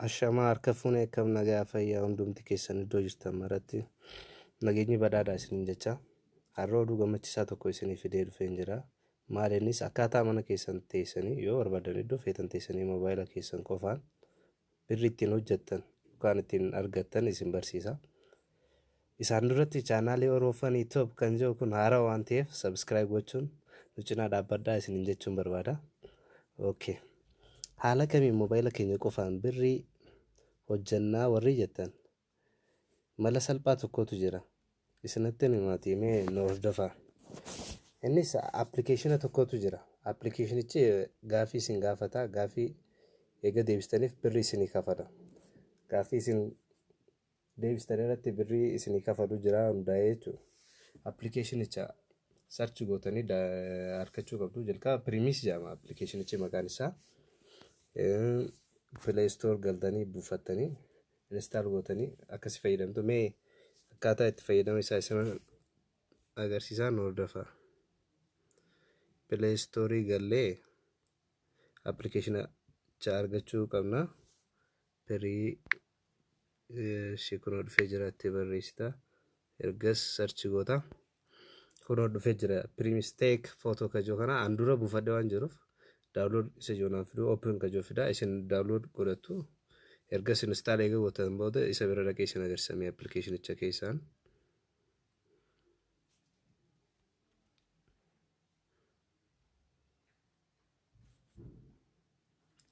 Ashamaa harka fuunee akkam nagaa fayyaa hundumti keessan iddoo jirtan maratti nageenyi badhaadhaa isiniin jecha har'a oduu gammachiisaa tokko isinii fidee dhufeen jira. Maal innis akkaataa mana keessan teessanii yoo barbaadan iddoo feetan teessanii moobaayila keessan qofaan birri ittiin hojjettan yookaan ittiin argattan isin barsiisa. Isaan duratti chaanaalii Oroofanii Top kan jiru kun haaraa waan ta'eef subscribe gochuun nu cinaa dhaabbadhaa isiniin jechuun barbaada. Okay. Haala kamiin moobaayila keenya qofaan birrii hojjannaa warri jettan mala salphaa tokkotu jira. Isinitti himaatii mee nu hordofaa. Innis appilikeeshina tokkotu jira. Appilikeeshinichi gaafii isin gaafata. Gaafii eega deebistaniif birrii isinii kafala. Gaafii isin deebistan irratti birrii isinii kafalu jira hundaa'ee jechuudha. Appilikeeshinicha search gootanii argachuu qabdu. Jalqaba Pirimis jedhama appilikeeshinichi maqaan isaa. Play Store galtanii buufattanii install gootanii akkasi fayyadamtu. Mee akkaataa itti fayyadama isaa isin agarsiisaa nu hordofaa. Play Store gallee appilikeeshinicha argachuu qabna. Pirii ishee kunoo dhufee jira itti barreessita. Ergas search goota. Kunoo dhufee jira. Pirimis take photo kajoo kana an dura buufadhe waan jiruuf download isa joonaan fiduu open kajoo fida isin download godhattu. Ergas install eega gootan booda isa bira dhaqee isin agarsiisamee appilikeeshinicha keessaan.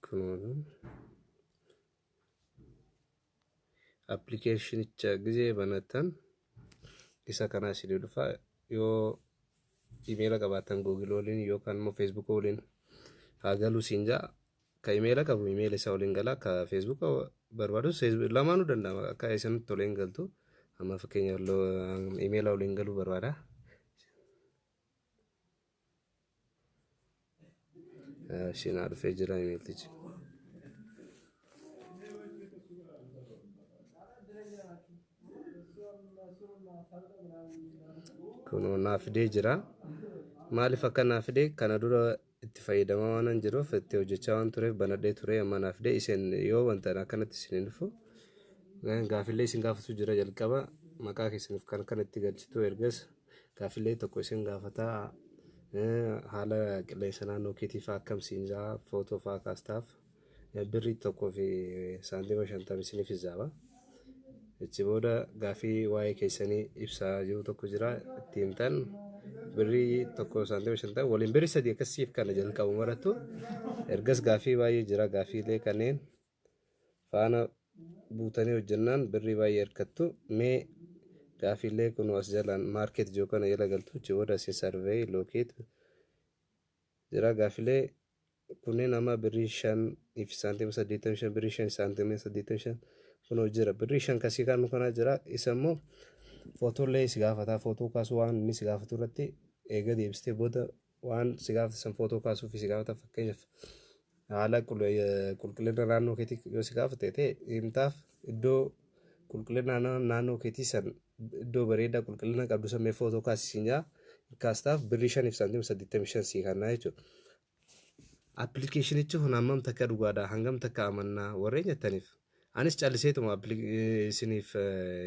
Kunoo appilikeeshinicha gizee banattan isa kanaa isinii dhufa. Yoo imeela qabaattan Google waliin yookaan immoo Facebook waliin haa galuu siin ja'a. Ka imeela qabu imeela isaa waliin gala. Ka Facebook barbaadus lamaanuu danda'ama. Akka isinitti toleen galtu. Amma fakkeenyaaf imeela waliin galuu barbaada. Isheen haa dhufee jira imeeltichi. Kunoo naa fidee jira. Maaliif akka naa fide kana dura itti fayyadamaa waan jiruuf itti hojjechaa waan tureef banadhee ture amma naa fide isin yoo wanta akkanatti isin hin dhufu gaafillee isin gaafatu jira jalqaba maqaa keessaniif kan kan itti galchitu ergas gaafillee tokko isin gaafataa haala qilleensa naannoo keetii fa'aa akkam siin jaa footoo fa'aa kaastaaf birrii tokkoo fi saantima 50 isiniif hizaaba. Achi booda gaafii waa'ee keessanii ibsaa jiru tokko jira itti himtan birrii tokko saantima 50 waliin birrii 3 akkasiif kana jalqabu marattu ergas gaafii baay'ee jira gaafiilee kanneen faana buutanii hojjennaan birrii baay'ee argattu. Mee gaafiilee kun as jalaan maarket jiru kana jala galtu achi booda isin sarveey lookeet jira gaafiilee kunneen amma birrii 5 fi saantima 85 birrii 5 saantima 85 kunoo jira birrii 5 kasii kan kana jira isa immoo footoolee si gaafataa footoo kaasuu waan inni si gaafatu irratti eega deebistee booda waan si gaafate san footoo kaasuu fi si gaafata fakkeenyaaf haala qulqullina naannoo keetii yoo si gaafate ta'e himtaaf iddoo qulqullina naannoo keetii san iddoo bareedaa qulqullina qabdu san mee footoo kaasisiin jaa kaastaaf birrii 5 fi saantima 85 sii kannaa jechuudha. Appilikeeshinichi kun hammam takka dhugaadha hangam takka amannaa warreen jettaniif anis calliseetuma isiniif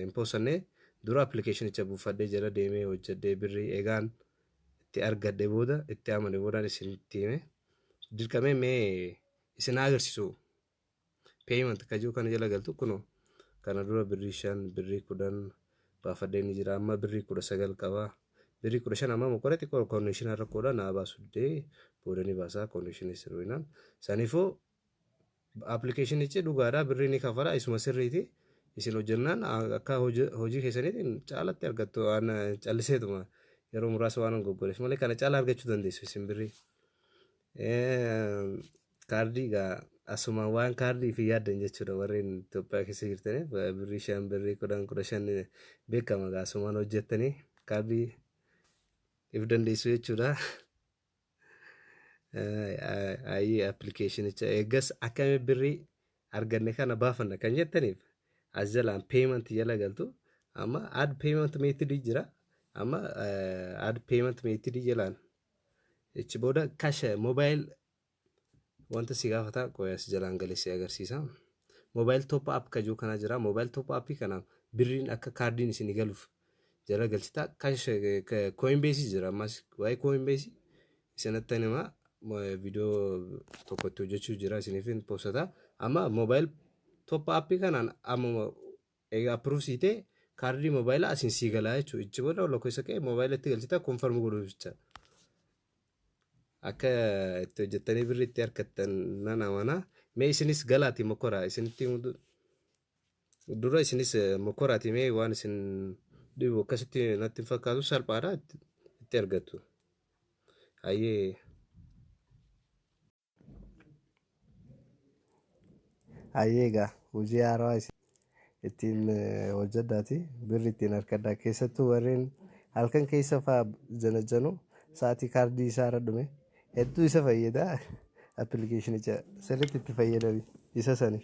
hin poosannee dura appilikeeshinicha buufadhee jala deemee hojjedhee birrii eegaan itti argadhe booda itti amane boodaan isinitti hime dirqamee mee isin agarsiisu payment ka jiru kana jala galtu kunoo kana dura birrii 5 birrii 10 baafadhee ni jira amma birrii 19 qaba birrii 15 amma mokoree xiqqoo konnekshinaa rakkoodha naa baasu didee booda ni baasaa konnekshinii sirriinaan saniifuu appilikeeshinichi dhugaadha birrii ni kafala isuma sirriiti isin hojjennaan akka hojii keessaniitiin caalatti argattu waan calliseetuma yeroo muraasa waan goggoleef malee kana caala argachuu dandeessu isin birrii. Kaardii egaa asuma waan kaardii fi yaaddan jechuudha warreen Itoophiyaa keessa jirtaniif birrii 5 birrii 10 15 beekama egaa asumaan hojjettanii kaardii if dandeessu jechuudha. Ayi appilikeeshinicha eeggas akkami birrii arganne kana baafanna kan jettaniif as jalaan payment jala galtu amma add payment method jira amma add payment method jalaan achi booda cash mobile wanta si gaafata qoy as jalaan galee si agarsiisa. Mobile top up kajuu kana jira. Mobile top up kana birriin akka kaardiin isin galuuf jala galchita. Cash Coinbase jira. Ammas waa'ee Coinbase isinatti hima, viidiyoo tokkotti hojjechuu jira, isiniif hin poostata. Amma mobile top up kanaan amma egaa approve siitee kaardii moobaayilaa asiin sii galaa jechuudha. Ichi booda lakkoofsa kee moobaayilatti galchita, confirm godhuuf jecha. Akka itti hojjettanii birrii itti argattan nan amana. Mee isinis galaati mokoraa isinitti dura, isinis mokoraati. Mee waan isin dhibu akkasitti natti hin fakkaatu, salphaadha, itti argattu. Hayyee. Hayyee, egaa hojii haarawaa ittiin hojjedhaati birri ittiin argadhaa. Keessattuu warreen halkan keessa fa'aa janajjanu, sa'aatii kaardii isaa irra dhume hedduu isa fayyada. Appilikeeshinicha sirriitti itti fayyadami isa saniif.